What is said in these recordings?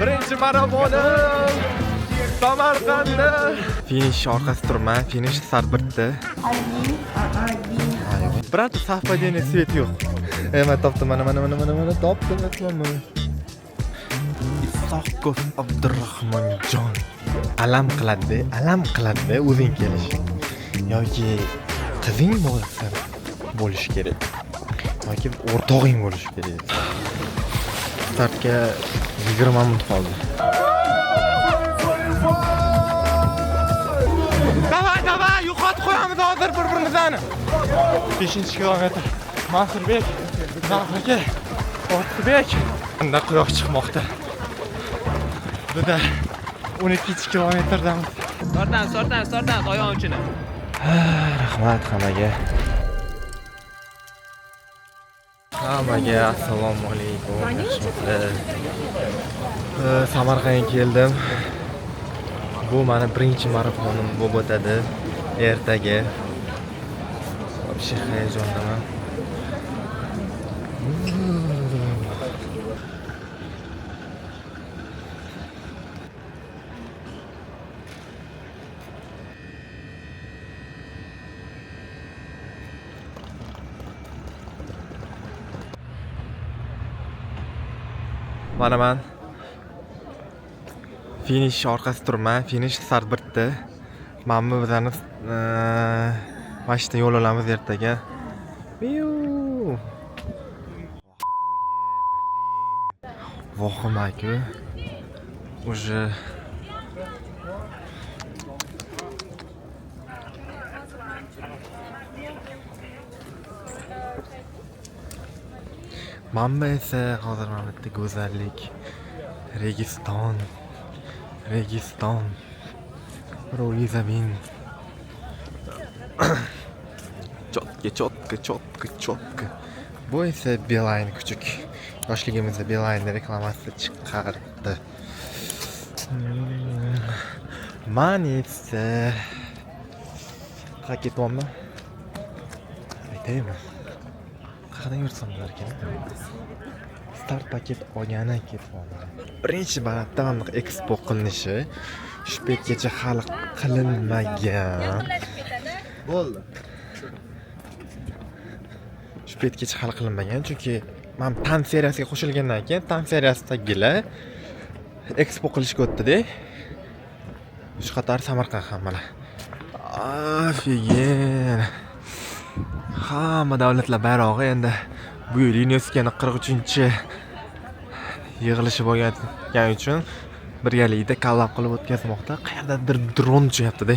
Birinchi marafonim Samarqandda. Finish orqasi turibman. Finish start 1ta. Birorta совпадение свет yo'q. Men topdim, mana mana mana mana mana topdim, aytyapman. Isoqov Abdurahmonjon. Alam qiladi, alam qiladi o'zing kelish. Yoki qizing bo'lsa bo'lishi kerak. Yoki o'rtog'ing bo'lishi kerak. Startga 20 minut qoldi. Давай, давай, yo'qotib qo'yamiz hozir bir-birimizni. 5-kilometr. Mansurbek, Nafaka, Ortiqbek. Unda quyosh chiqmoqda. Bizda 12 kilometrdamiz. Tortamiz, tortamiz, tortamiz oyoq uchini. Rahmat hammaga. Hammaga assalomu alaykum. Yaxshimisizlar? Samarqandga keldim. Bu mani birinchi marafonim bo'lib o'tadi ertaga. Вообще hayajondaman. Mana man finish orqasi turibman. Finish start 1ta. Mana bu bizani mana shu yerdan yo'l olamiz ertaga. Viu. Vahima-ku. Уже manba esa hozir mana bu yerda go'zallik, Registon, Registon, ro'yi zamin. Чётко, чётко, чётко, чётко. Bu esa Beeline kuchuk. Yoshligimizda Beeline reklamasi chiqardi. Man esa qayerga ketyapman? Aytaymi? Qayerdan yursam bo'lar ekan? Start paket olgani ketyapman. Birinchi marta mana bunaqa expo qilinishi shu paytgacha hali qilinmagan. Bo'ldi. Shu paytgacha hali qilinmagan, chunki man tan seriyasiga qo'shilgandan keyin tan seriyasidagilar expo qilishga o'tdi-da. Shu qator Samarqand ham mana. Офигенно. Hamma davlatlar bayrog'i. Endi bu yil YuNESKOni 43-yig'ilishi bo'lgani uchun birgalikda kollab qilib o'tkazmoqda. Qayerdadir dron uchyapti-da.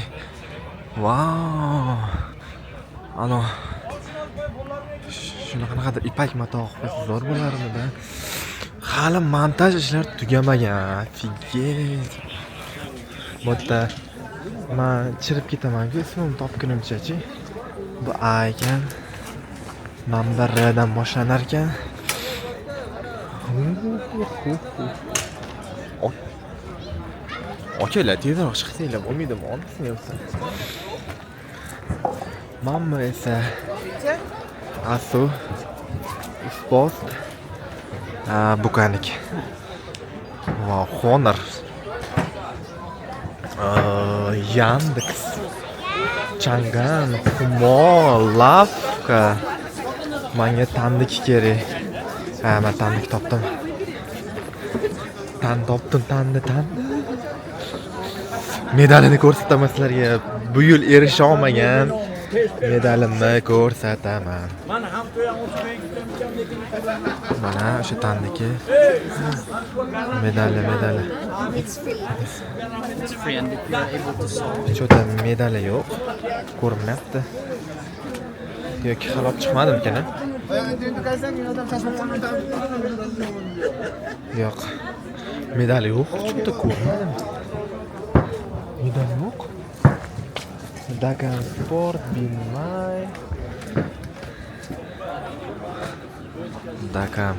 Vau! Ano shunaqa qanaqadir ipak mato qilib qo'ysa zo'r bo'larmidi? Hali montaj ishlar tugamagan. Офигеть. Bu yerda man chirib ketaman-ku ismimni topgunimcha-chi. Bu A ekan. Mana bu R dan boshlanar ekan. Akalar, tezroq chiqsanglar bo'lmaydimi? Onasini yo'qsa. Mana bu esa Asu Post Bukaniki. Wow, Honor. Yandex. Changan, Humo, Lavka. Manga tandik kerak. Ha, man tandik topdim. Tan topdim, tanni, tanni. Medalini ko'rsataman sizlarga. Bu yil erisha olmagan medalimni ko'rsataman. Mana o'sha tanniki. Medali, medali. It's free. It's free and if you are able to solve Что-то medali yo'q. Ko'rinmayapti. Yoki hali olib chiqmadimkin, a? Yo'q. Medali yo'q. Что-то ko'rmadim. Medal yo'q. Dagan Sport, Binmay. Dakam.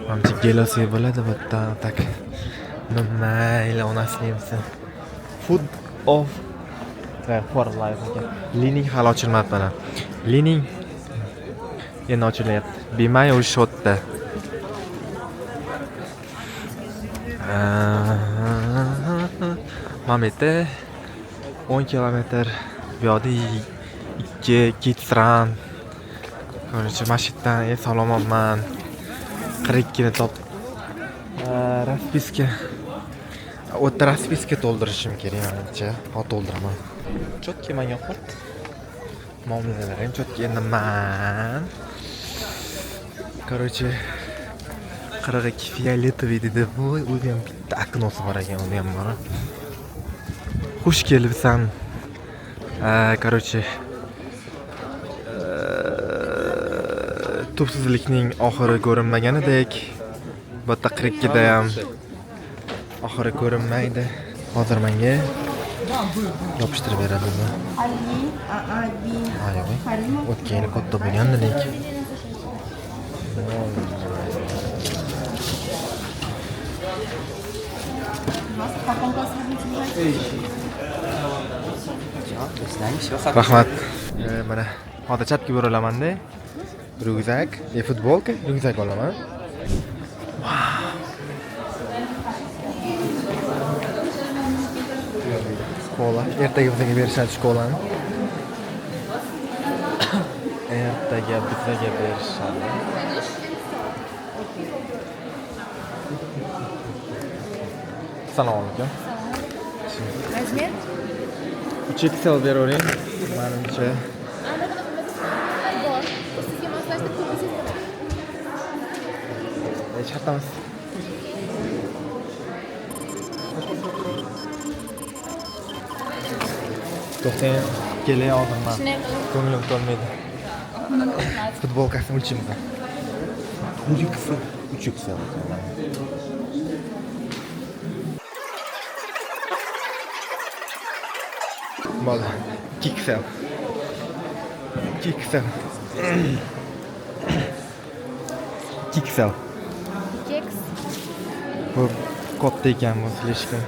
Manimcha gelosi bo'ladi bu yerda. Так. Mayli, onasini yemsin. Food of for life ekan. Lining hali ochilmabdi mana. Lining endi ochilyapti. Bimay o'sha yerda. Mana bu yerda 10 kilometr, bu yoqda 2 Kids Run. Короче, mana shu yerdan sog'lomman. 42 ni top. Расписка. U yerda расписка to'ldirishim kerak manimcha. Hozir to'ldiraman. Чётко menga yoqyapti. Muomalalarim чётко. Endi man, короче, 42 фиолетовый dedi. Voy, o'zi ham bitta окно si bor ekan, uni ham bor. Xush kelibsan. Короче, tubsizlikning oxiri ko'rinmaganidek, bu yerda 42 da ham oxiri ko'rinmaydi. Hozir menga yopishtirib beradi bu. Ali, Abi, Ha, yo'q. Karimov. O'tgan yili katta bo'lgandi lekin. Пожалуйста, в каком классе вы будете бежать? До свидания, всего хорошего. Rahmat. Mana hozir chapga burilamanda. Ryukzak, futbolka, ryukzak olaman. Школа. Ertaga bizga berishadi школа ni. Ertaga bizga berishadi. Assalomu alaykum. Размер? 3 XL beravering. Manimcha. Bor. Sizga moslashtirib ko'rsangiz bo'ladi. Shart emas. To'xtang, kelay hozir man. Shunday qilib. Ko'nglim to'lmaydi. Futbolkasini o'lchaymiz. 4 XL, 3 XL. Bo'ldi. 2 XL. 2 XL. 2 XL. Keks. Bu katta ekan bu слишком.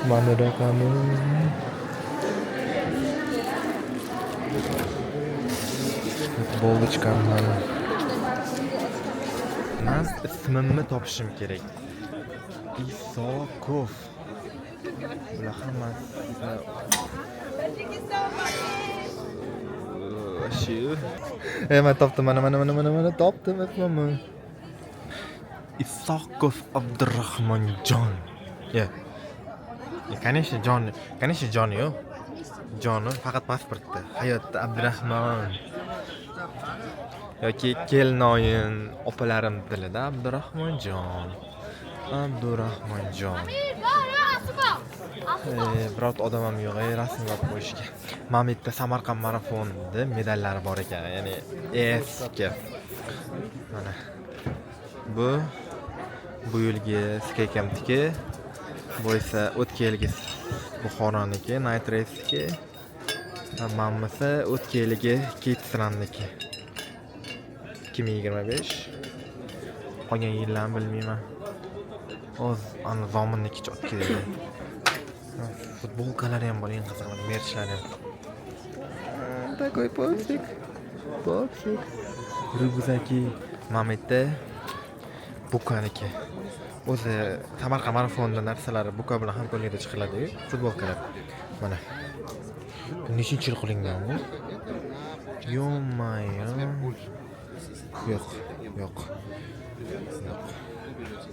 Mana raqami. Futbolочка mana. Man ismimni topishim kerak. Isokov. Bular hammasi shu. Man topdim, mana, mana, mana, mana, mana topdim ismimni. Isokov Abdurahmonjon. Ya. Ya, конечно, jon, конечно, joni yo'q. Joni faqat pasportda. Hayotda Abdurahmon. Yoki kelinoyin opalarim tilida Abdurahmonjon. Abdurahmonjon. Birorta odam ham yo'q, rasmga olib qo'yishga. Mana bu yerda Samarqand marafonida medallari bor ekan, ya'ni eski. Mana. Bu yilgi Skycampniki, bu esa o'tgan yilgi Buxoroniki, Night Race'niki. Va mana o'tgan yilgi Kids Run'niki. 2025. Qolgan yillarni bilmayman. O'z ana zominniki чётко dedi. Futbolkalari ham bor, eng qizig'i мерч lari ham. Такой пупсик. Пупсик. Рюкзаки. Mana bu yerda Bukaniki. O'zi Samarqand marafonida narsalari Buka bilan hamkorlikda chiqiladi-yu, futbolkalar. Mana. Bu nechinchi yil qilingan bu? Ё-моё. Yo'q, yo'q. Yo'q.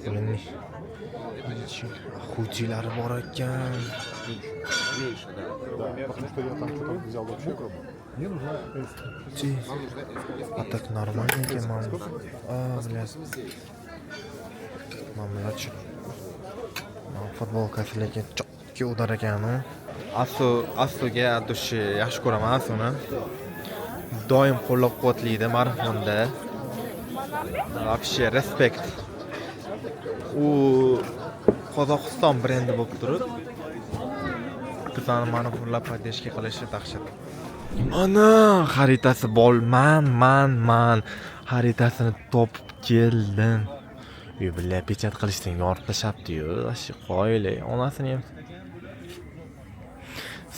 Buning nechi xujilari bor ekan. Да, потому что я там что-то взял вообще. Мне нужна S. А так нормально ekan mana. А, бля. Mana bularchi. Mana futbolkasi lekin чётко удар ekan u. Asu, Asuga от души yaxshi ko'raman Asuni. Doim qo'llab-quvvatlaydi marafonda. Вообще респект. U Qozog'iston brendi bo'lib turib, bizani marafonlar поддержка qilishi dahshat. Mana xaritasi bor. Man xaritasini topib keldim. Yo, бля, печать qilishdan yorib tashlabdi-yu. Вообще qoyil, onasini ham.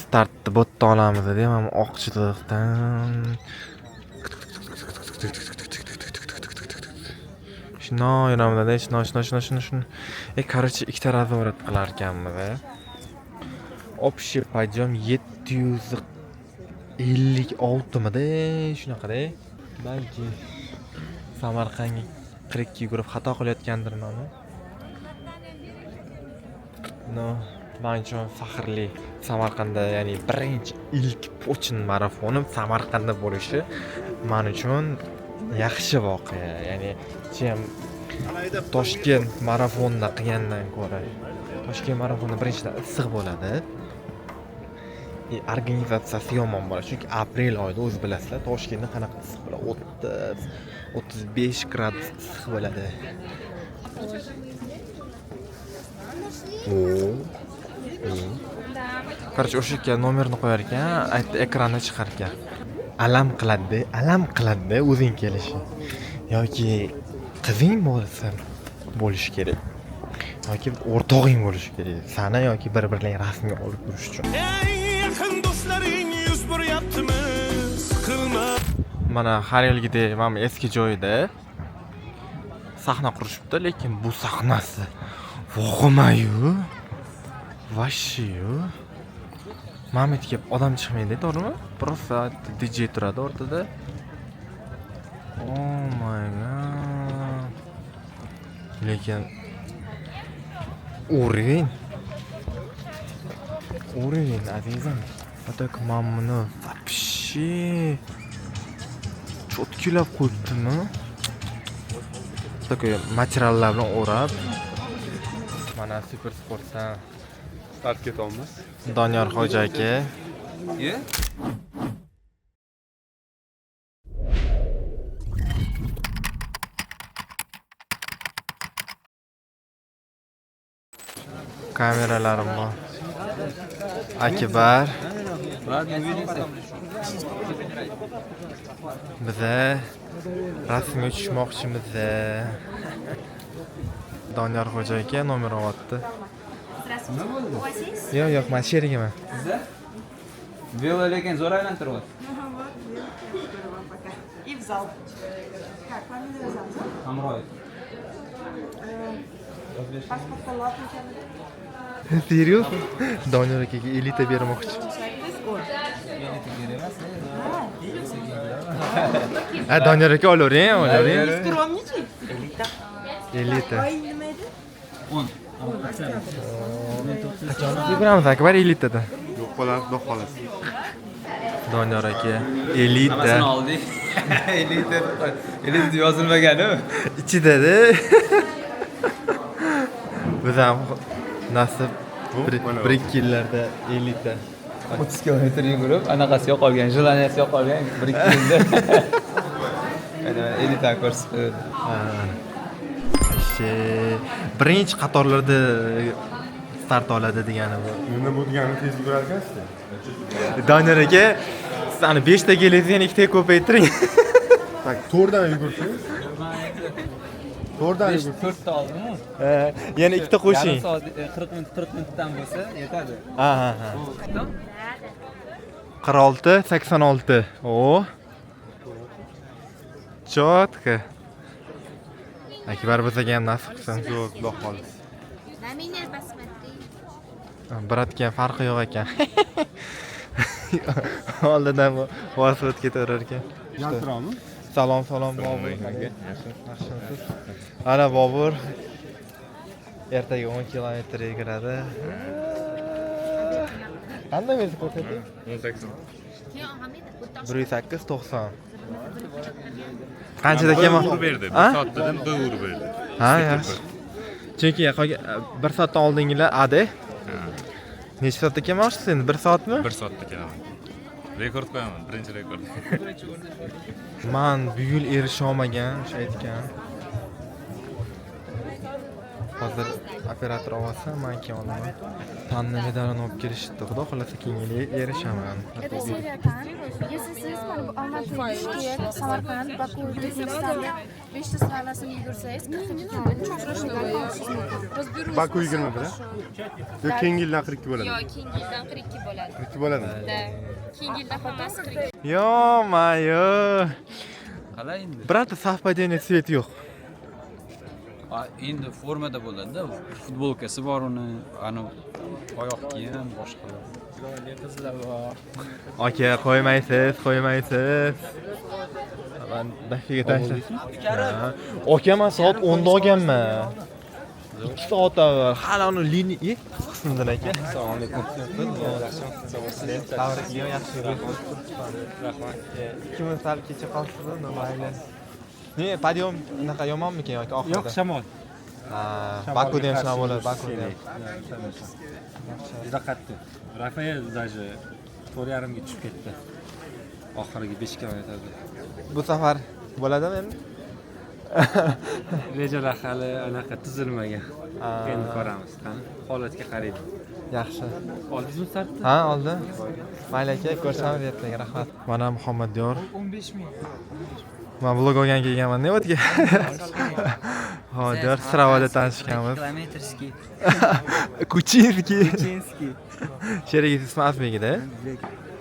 Startni bu yerda olamiz dedi, mana oq chiziqdan. Shunday Shundoq yuramizda, shundoq, shundoq, shundoq, shundoq, shundoq. Короче, ikkita разворот qilar ekanmiz. Общий подъем 756 midi, shunaqada. Balki Samarqandga 42 yugurib xato qilayotgandirman. Но, man uchun faxrli Samarqandda, ya'ni birinchi ilk почин marafonim Samarqandda bo'lishi man uchun yaxshi voqea. Ya'ni чем Toshkent marafonida qilgandan ko'ra. Toshkent marafoni birinchidan issiq bo'ladi. И organizatsiyasi yomon bo'ladi. Chunki aprel oyida o'zi bilasizlar, Toshkentda qanaqa issiq bo'ladi. 30 35 gradus issiq bo'ladi. O. Короче, o'sha yerga nomerni qo'yar ekan, aytdi, ekranda chiqar ekan. Alam qiladi, alam qiladi o'zing kelishi. Yoki qizing bo'lsa bo'lishi kerak. Yoki o'rtog'ing bo'lishi kerak. Sani yoki bir-birlaring rasmga olib turish uchun. Eng yaqin do'stlaring yuz buryaptimi? Siqilma. Mana har yilgidek mana bu eski joyida sahna qurishibdi, lekin bu sahnasi vahima-yu. Вообще-yu. Mana bu yerga odam chiqmaydi, to'g'rimi? Просто DJ turadi o'rtada. Oh my God. Lekin уровень. Уровень, azizim. А так mana buni вообще чётки lab qo'yibdimi? Такой materiallar bilan o'rab. Mana Super Sportdan Start ketolmiz. Doniyor Hoji aka. Ye? Kameralarim bor. Akbar. Ладно, увидимся. Biza rasmga tushmoqchimiz. Doniyor Xo'ja aka nomer olyapti. Здравствуйте. У вас есть? Yo'q, yo'q, man sherigiman. Sizda? Velo lekin zo'r aylantiryapti. Вот, я вам пока. И в зал. Как, фамилия Замзам? Hamroyev. Pasportda lotinchani. Серьезно? Doniyor akaga elita bermoqchi. Ой. Ha, Doniyor aka olavering, olavering. Скромничай. Elita. Oy nima edi? 10. Qachon yuguramiz Akbar elitada? Yo'q qoladi, xudo xohlasa. Doniyor aka elita. Hammasini oldik. Elita. Elita deb yozilmagan-u. Ichida-da. Biz ham nasib bir ikki yillarda elita. 30 kilometr yugurib, anaqasi yo'qolgan, желания si yo'qolgan 1-2 yilda. Mana elitani ko'rsatib. Вообще birinchi qatorlarda start oladi degani bu. Nima bu degani, tez yugurar ekansiz. Doniyor aka, siz ani 5 ta kelingizni yana ikkitaga ko'paytiring. Так, to'rtdan yugursangiz. To'rtdan 5 yugursangiz. 4 ta oldimi? Yana ikkita qo'shing. Yarim soat, 40 minut, 40 minutdan bo'lsa yetadi. Ha. Bu 46 86. O. Четко. Akbar bizga ham nasib qilsin. Zo'r, xudo xohlasa. На меня посмотри. Брат ga ham farqi yo'q ekan. Oldidan bosib o'tib ketaverar ekan. Yaltiroqmi? Salom, salom, Bobur. Yaxshimisiz? Ana Bobur ertaga 10 kilometr yuguradi. Qanday mezi ko'rsating? 18. 108 90. Qanchada kelmoq? Bir urib berdi. A? Bir soat dedim, bir urib berdi. Ha, yaxshi. Chunki qolgan bir soatdan oldingilar AD. Necha soatda kelmoqchisiz endi? 1 soatmi? Bir soatda kelaman. Rekord qo'yaman, birinchi rekord. Man bu yil erisha olmagan, o'sha aytgan. Hozir operator olsa, man keyin olaman. Tanni medalini olib kelishibdi. Xudo xohlasa keyingi yili erishaman. Это серия Тан. Если siz mana bu Olmaota, Bishkek, Samarqand, Baku, O'zbekistonda beshta страна sini yugursangiz, 42 kunda uchrashuvlar olishingiz mumkin. Baku 21, a? Yo'q, keyingi yildan 42 bo'ladi. Yo'q, keyingi yildan 42 bo'ladi. 42 bo'ladimi? Да. Keyingi yildan hammasi 42. Ё-моё! Qalay endi? Брат, совпадение цвет yo'q. Endi formada bo'ladi-da, futbolkasi bor uni, ani oyoq kiyim, boshqalar. Chiroyli qizlar bor. Aka, qo'ymaysiz, qo'ymaysiz. Man dafiga tashlab. Aka, man soat 10 da olganman. 2 soat avval. Hali uni liniya qismidan aka. Assalomu alaykum. Tabriklayman, yaxshi yuribsiz. Rahmat. 2 minut sal kecha qolsiz, mayli. Ne, подъём unaqa yomonmikan yoki oxirida? Yo'q, shamol. Ha, Bakuda ham shunaqa bo'ladi, Bakuda ham. Juda qattiq. Rafael даже 4.5 ga tushib ketdi. Oxirgi 5 kilometrda. Bu safar bo'ladimi endi? Rejalar hali anaqa tuzilmagan. Endi ko'ramiz, qani holatga qaraydi. Yaxshi. Oldingizmi startni? Ha, oldim. Mayli aka, ko'rishamiz ertaga, rahmat. Mana Muhammadyor. 15 ming. Man vlog olgan kelganman, ne o'tga? Muhammadyor Stravada tanishganmiz. Kilometrskiy. Kuchinskiy. Kuchinskiy. Sherigingiz ismi Azbek edi?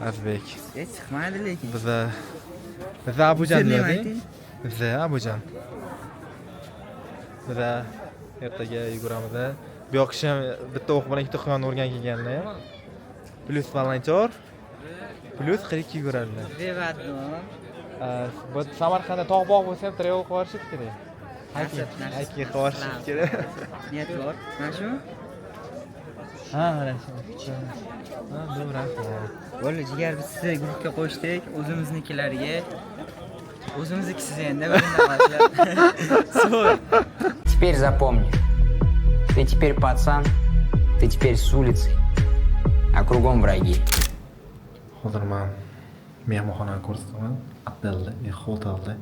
Azbek. Chiqmadi lekin. Biza Abujan deydi. Biza Abujan. Biza ertaga yuguramiz. Bu yoq kishi ham bitta o'q bilan ikkita quyonni urgan kelganlar. Plyus volontyor, plyus 42 yuguradilar. Bu Samarqandda tog' bog' bo'lsa ham trail qilib yuborishingiz kerak. Hiking qilib yuborishingiz kerak. Niyat bor. Mana shu? Ha, mana shu. Ha, bu rahmat. Bo'ldi, jigar, biz sizni guruhga qo'shdik, o'zimiznikilarga. O'zimizniki siz endi birindan boshlab. Теперь запомни. Ты теперь пацан, ты теперь с улицы, а кругом враги. Hozir man mehmonxonani ko'rsataman. Otelda, hotelda.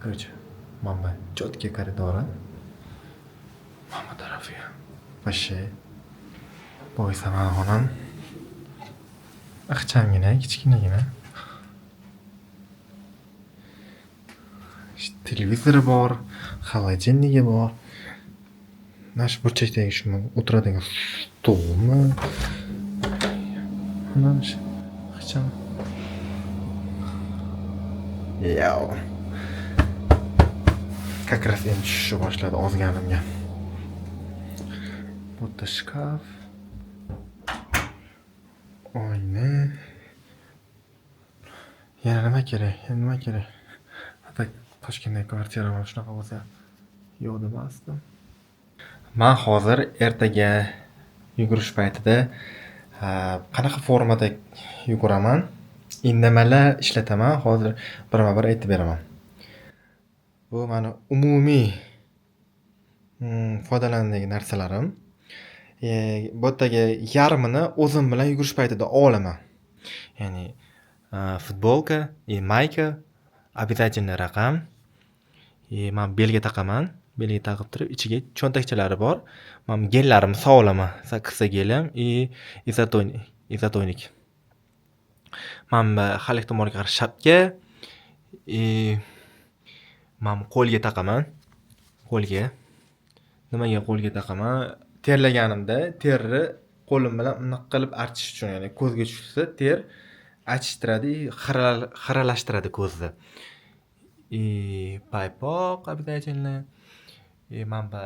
Короче, mana bu четкий koridori. Mana bu tarafiga. Вообще. Bu esa mani xonam. Ixchamgina, kichkinagina. Televizori bor, холодильнigi bor. Mana shu burchakdagi shu o'tiradigan stolmi? Mana shu ixcham. Yow. Как раз endi tushishni boshladi ozganimga. Bu yerda shkaf. Oyna. Yana nima kerak? Yana nima kerak? Hatto Toshkentdagi kvartiram ham shunaqa bo'lsa yo'q demasdim. Man hozir ertaga yugurish paytida qanaqa formada yuguraman, nimalar ishlataman, hozir birma-bir aytib beraman. Bu mani umumiy foydalanadigan narsalarim. Bu yerdagi yarmini o'zim bilan yugurish paytida olaman. Ya'ni futbolka, mayka, обязательно raqam. Man belga taqaman. Belga taqib turib, ichiga cho'ntakchalari bor. Man gellarimni sovlaman. Sakkizta gelim и izotonik. Man hali ehtimolga qarshi shapka и man qo'lga taqaman. Qo'lga. Nimaga qo'lga taqaman? Terlaganimda terni qo'lim bilan bunaqa qilib archish uchun, ya'ni ko'zga tushsa ter achishtiradi, xiralashtiradi ko'zni. И paypoq обязательно. И man bu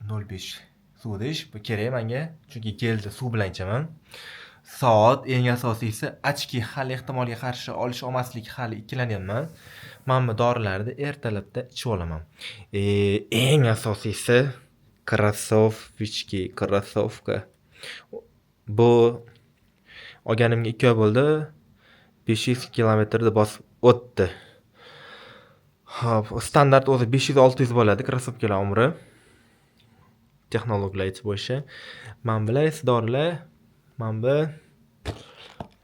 0.5 suv idish bu kerak menga, chunki gelni suv bilan ichaman. Soat, eng asosiysi ochki hali ehtimolga qarshi olish olmaslik hali ikkilanyapman. Men bu dorilarni ertalabda ichib olaman. Eng asosiysi krossovka, krossovka. Bu olganimga 2 oy bo'ldi. 500 kilometrni bosib o'tdi. Xo'p, standart o'zi 500-600 bo'ladi krossovkalar umri. Texnologlar aytib bo'yicha. Men bilan dorilar, men bu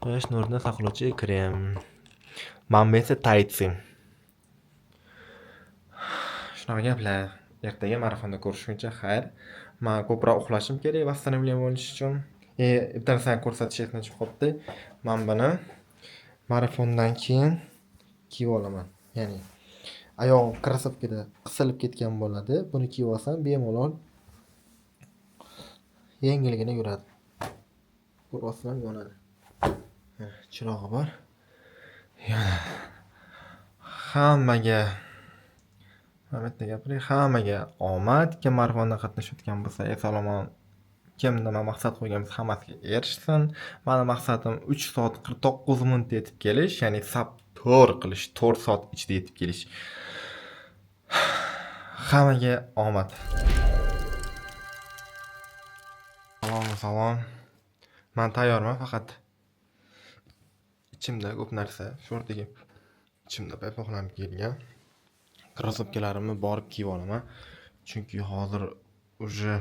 quyosh nuridan saqlovchi krem. Men bu esa taytsi. Shunaqa gaplar. Ertaga marafonda ko'rishguncha xayr. Men ko'proq uxlashim kerak восстановление bo'lish uchun. Bitta narsani ko'rsatish esimdan chiqib qolibdi. Men buni marafondan keyin kiyib olaman. Ya'ni oyog'im krossovkada qisilib ketgan bo'ladi. Buni kiyib olsam bemalol yengilgina yuradi. Ko'rasizlar, yonadi. Chirog'i bor. Yana hammaga Mana bu yerda gapiring. Hammaga omad. Kim marafonda qatnashayotgan bo'lsa, eson-omon kim nima maqsad qo'ygan bo'lsa, hammasiga erishsin. Mani maqsadim 3 soat 49 minutda yetib kelish, ya'ni sub 4 qilish, 4 soat ichida yetib kelish. Hammaga omad. Salom, salom. Men tayyorman, faqat ichimda ko'p narsa, shortiga ichimda paypoqlanib kelgan. Krossovkalarimni borib kiyib olaman. Chunki hozir уже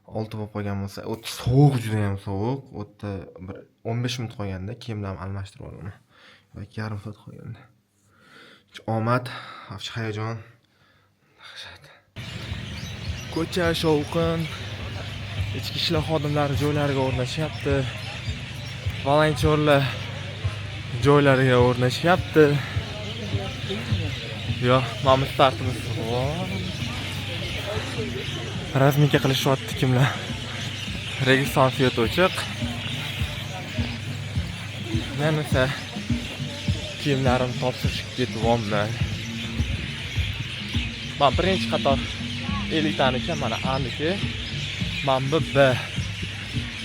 6 bo'lib qolgan bo'lsa, o't sovuq, juda ham sovuq. O'tda bir 15 minut qolganda kiyimlarimni almashtirib olaman. Yoki yarim soat qolganda. Omad, afch hayajon. Dahshat. Ko'cha shovqin. Ichki ishlar xodimlari joylariga o'rnashyapti. Volontyorlar joylariga o'rnashyapti. Yo, mana bu startimiz. Разминка qilishyapti kimlar. Registon свет o'chiq. Men esa kiyimlarimni topshirishga ketyapman. Man birinchi qator elitaniki, mana Aniki. Mana bu B.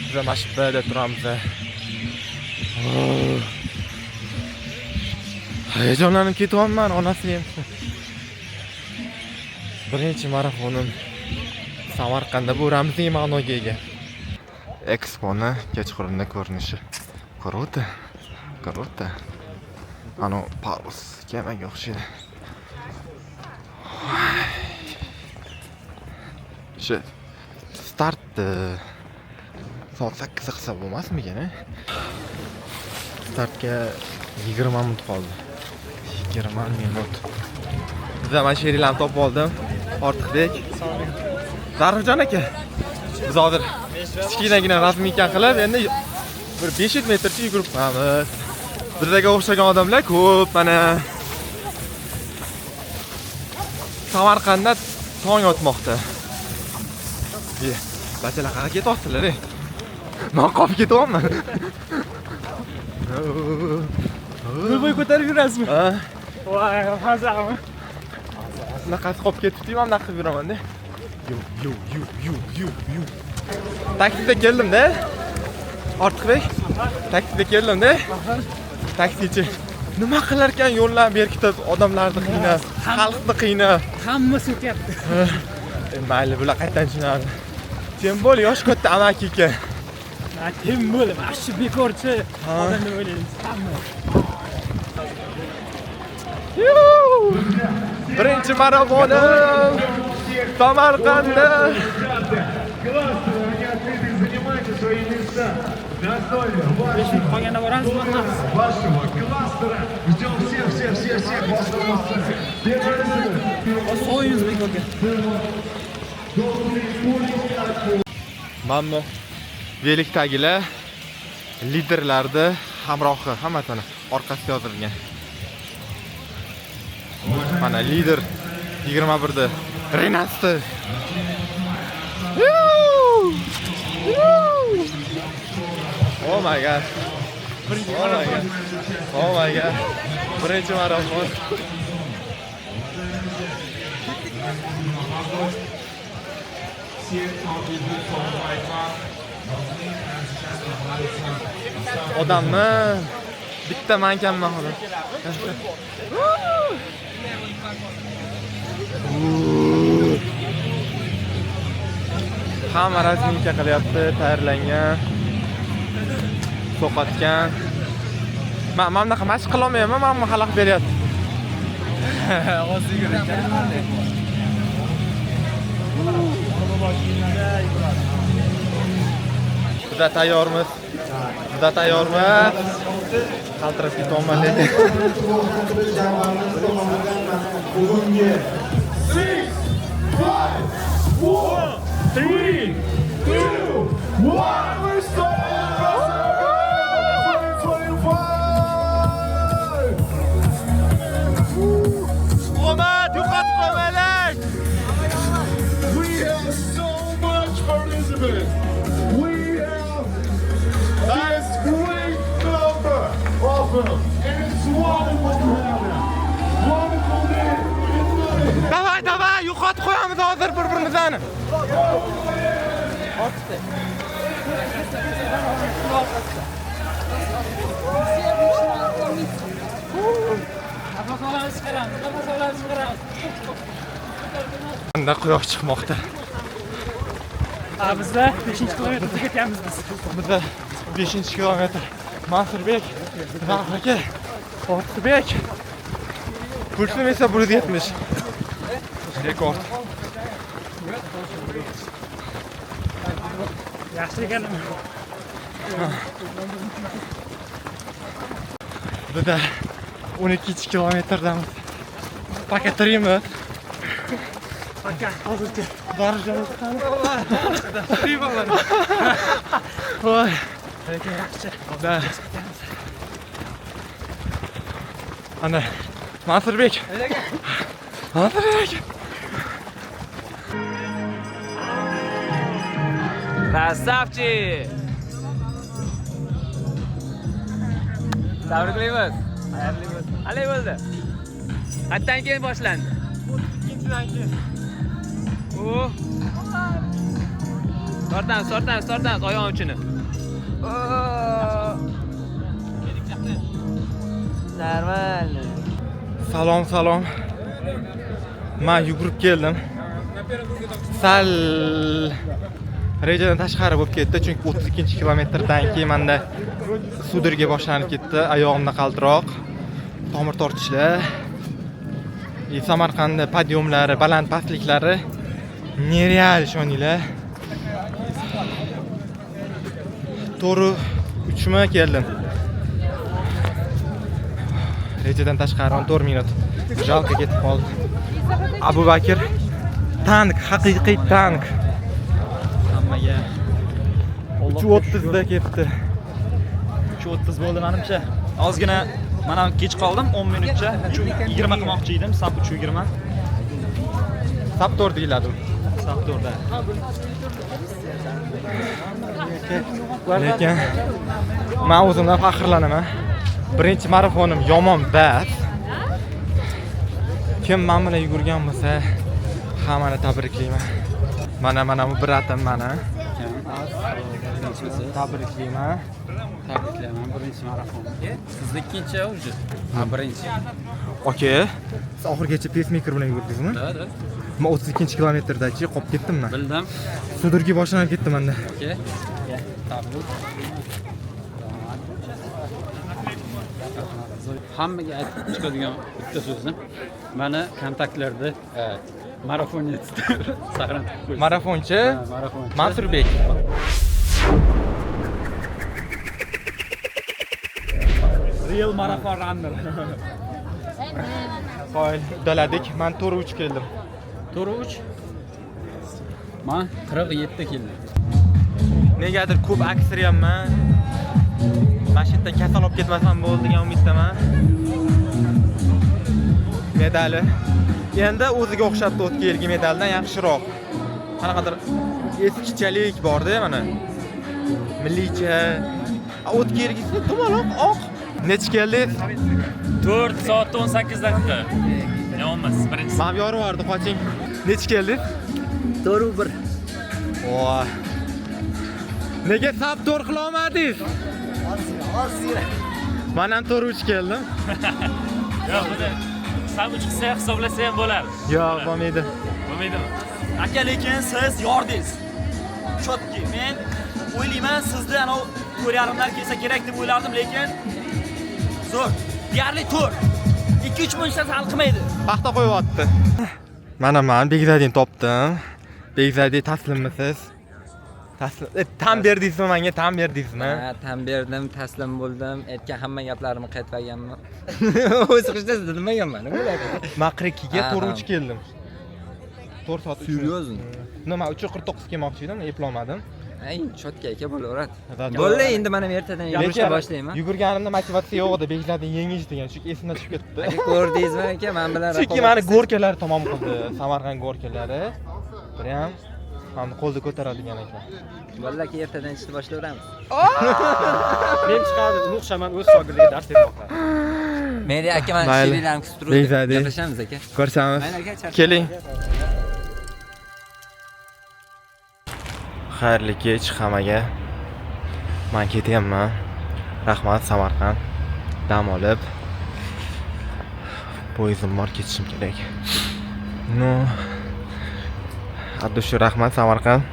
Biz mana shu Bda turamiz. Hayajonlanib ketyapman, onasi yemsin. Birinchi marafonim Samarqandda, bu ramziy ma'noga ega. Exponi kechqurunda ko'rinishi. Круто. Круто. Ano parus kemaga o'xshaydi. Shu startni soat 8 qilsa bo'lmasmikan, a? Startga 20 minut qoldi. 20 minut. Biz mana shu yerlarni topib oldim. Ortiqbek. Zarifjon aka. Biz hozir kichkinagina razminka qilib, endi bir 500 metrcha yugurib qo'yamiz. Bizlarga o'xshagan odamlar ko'p mana. Samarqandda tong otmoqda. Bachalar qayerga ketyapsizlar, ey? Men qolib ketyapman. Qo'l ko'tarib yurasizmi? Ha. Voy, hazami. Bunaqasi qolib ketibdi, men bunaqa qilib yuraman-da. Yu yu yu yu yu yu. Taksida keldim-da. Ortiqbek, taksida keldim-da. Taksichi nima qilar ekan, yo'llarni berkitib, odamlarni qiynab, xalqni qiynab. Hamma so'kyapti. Mayli, bular qayerdan tushunadi? Tem bo'l, yosh katta amaki ekan. Tem bo'l, mana shu bekorchi odam deb o'ylaymiz hamma. Birinchi marafonim Samarqandda. Qolganda boramizmi? So'yimiz bekorga. Mana velikdagilar liderlarni hamrohi, hammasini orqasida yozilgan. Mana lider 21 da Renasdi. Oh my god. Oh my god. Oh my god. Birinchi marafon. Odamni bitta mankanman hozir. Hamma razminka qilyapti, tayyorlangan, so'qotgan. Men mana bunaqa mashq qila olmayman, mana bu xalaqit beryapti. Hozir yugurgan. Biz tayyormiz. Biz tayyormiz. Qaltirab ketyapman lekin. 6, 5, 4, 3, 2, 1. We're starting 2025. Omad, yo'qotib qo'ymaylik. We have so much participants. We have this great number of them, and it's wonderful to have them. Wonderful day. Davay, davay, yo'qotib qo'yamiz hozir bir-birimizni. Unda quyosh chiqmoqda. Bizda 5-kilometrga ketyapmiz biz. Bizda 5-kilometr. Mansurbek, Zafar aka, Ortiqbek. Pulsim esa 170. Rekord. Yaxshi ekan. Bizda 12 kilometrdamiz. Пока tirikmiz. Пока hozircha. Voy. Lekin yaxshi. Da. Ana Mansurbek. Mansurbek. Красавчик! Tabriklaymiz. Xayrli bo'lsin. Qalay bo'ldi? Qayerdan keyin boshlandi? 32-dan keyin. U. Tortamiz, tortamiz, tortamiz oyoq uchini. Normal. Salom, salom. Men yugurib keldim. Sal rejadan tashqari bo'lib ketdi, chunki 32-kilometrdan keyin menda sudirga boshlanib ketdi, oyog'imda qaltiroq, tomir tortishlar. Samarqandda podyomlari, baland pastliklari nereal, ishoninglar. To'g'ri 3 keldim. Rejadan tashqari 14 minut. Jalka ketib qoldi. Abu Bakr tank, haqiqiy tank. Hammaga 3:30 da ketdi. 3:30 bo'ldi menimcha. Ozgina men ham kech qoldim, 10 minutcha. 3:20 qilmoqchi edim, sap 3:20. Sap 4 deyiladi u. Sap 4 da. Lekin men o'zimdan faxrlanaman. Birinchi marafonim yomon bas. Kim men bilan yugurgan bo'lsa, hammani tabriklayman. Mana bu bratim mana. Tabriklayman. Tabriklayman, birinchi marafon. Sizni ikkinchi уже. Ha, birinchi. Aka, siz oxirigacha pacemaker bilan yugurdingizmi? Da, da. Men 32-kilometrdachi qolib ketdim men. Bildim. Sudirga boshlanib ketdi menda. Aka. Tabrik. Hammaga aytib chiqadigan bitta so'zim. Mana kontaktlarda marafonец saqlanib qo'ysin. Marafonchi? Marafonchi. Mansurbek. Real marathon runner. Qoyil, uddaladik. Men 4:03 keldim. 4:03? Men 47 keldim. Negadir ko'p aksiryapman. Mana shu yerdan kasal olib ketmasam bo'ldi degan umiddaman. Medali. Endi o'ziga o'xshabdi o'tgan yilgi medaldan yaxshiroq. Qanaqadir eskichalik bor-da mana. Milliycha. O'tgan yilgisi dumaloq oq. Necha keldingiz? 4 soat 18 daqiqa. Yomon emas, birinchisi. Men yorib yubordi, qoching. Necha keldingiz? 4:01. Voy. Nega sap 4 qila olmadingiz? Ozgina. Men ham 4:3 keldim. Yo'q, buni sap 3 qilsa hisoblasa ham bo'lardi. Yo'q, bo'lmaydi. Bo'lmaydimi? Aka, lekin siz yordingiz. Chotki, men o'ylayman sizni ana 4.5lar kelsa kerak deb o'ylardim, lekin zo'r. Deyarli 4. 2-3 minutdan hal qilmaydi. Paxta qo'yibdi. Mana men Begzadini topdim. Begzadi, taslimmisiz? Taslim. Tan berdingizmi menga? Tan berdingizmi? Ha, tan berdim, taslim bo'ldim. Aytgan hamma gaplarimni qaytmaganman. O'zi hech narsa demaganman. Men 42 ga 4:03 keldim. 4 soat 3. Seryozni? Nima, 3:49 kelmoqchi edim, eplolmadim. Ay, chotka aka bo'laveradi. Bo'ldi, endi mana ertadan yugurishni boshlayman. Yugurganimda motivatsiya yo'q edi, Begzadini yengish degan, chunki esimdan chiqib ketdi. Aka, ko'rdingizmi aka, men bilan raqobat. Chunki meni gorkalar tamom qildi, Samarqand gorkalari. Prям ham qo'lda ko'taradigan ekan. Bo'ldi aka, ertadan ishni boshlayveramiz. Men chiqadi, ulug' shaman o'z shogirdiga dars bermoqda. Mayli aka, mana Mayli. sheriklarim kutib turibdi. Bekzod. Gaplashamiz aka. Ko'rishamiz. Mayli aka, charchamaysiz. Keling. Xayrli kech hammaga. Men ketyapman. Rahmat Samarqand. Dam olib poyezdim bor, ketishim kerak. Ну, от души rahmat Samarqand.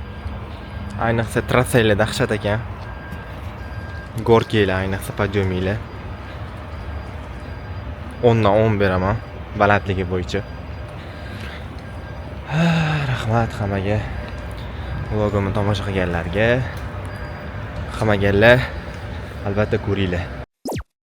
Ayniqsa trassalar dahshat ekan. Горка lar, ayniqsa подъём lar. 10 dan 10 beraman balandligi bo'yicha. Rahmat hammaga. Vlogimni tomosha qilganlarga. Qilmaganlar albatta ko'ringlar.